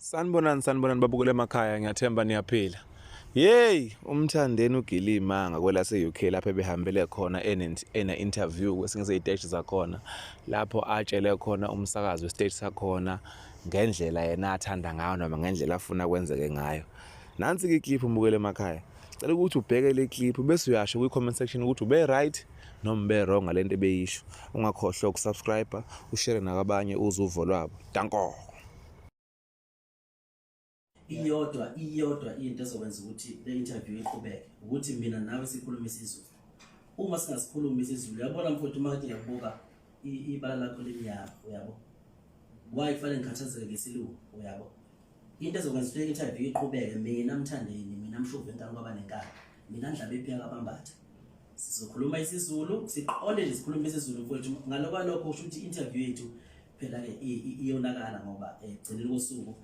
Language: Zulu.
Sanibonani, sanibonani babukele emakhaya, ngiyathemba niyaphila. Yey, uMthandeni ugilima ngakwelase-UK lapho ebehambele khona ene-interview kwesinye sey'teshi zakhona lapho atshele khona umsakazi wesiteshi sakhona ngendlela yena athanda ngayo noma ngendlela afuna kwenzeke ngayo. Nansi-ke iclip umbukele emakhaya. Cela ukuthi ubheke le clip bese uyasho kwi-comment section ukuthi ube right noma ube wrong ngale nto ebeyisho. Ungakhohlwa ukusubscribe, ushare nakwabanye uzwe uvo lwabo. Danko. Iyodwa iyodwa into ezokwenza ukuthi le interview iqhubeke ukuthi mina nawe sikhulume isiZulu. Uma singasikhulumi isiZulu, uyabona mfowethu, uma ngathi ngiyakubuka ibala lakho limnyama, uyabo. Why kufanele ngikhathazeke ngesilungu, uyabo? Into ezokwenza ukuthi le interview iqhubeke, mina Mthandeni, mina Mshuvu enkani kwabanenkani, mina Ndlaba ephika kabambatha. Sizokhuluma isiZulu, siqonde nje sikhulume isiZulu mfowethu. Ngalokho kusho ukuthi i-interview yethu phela-ke iyonakala ngoba ekugcineni kosuku.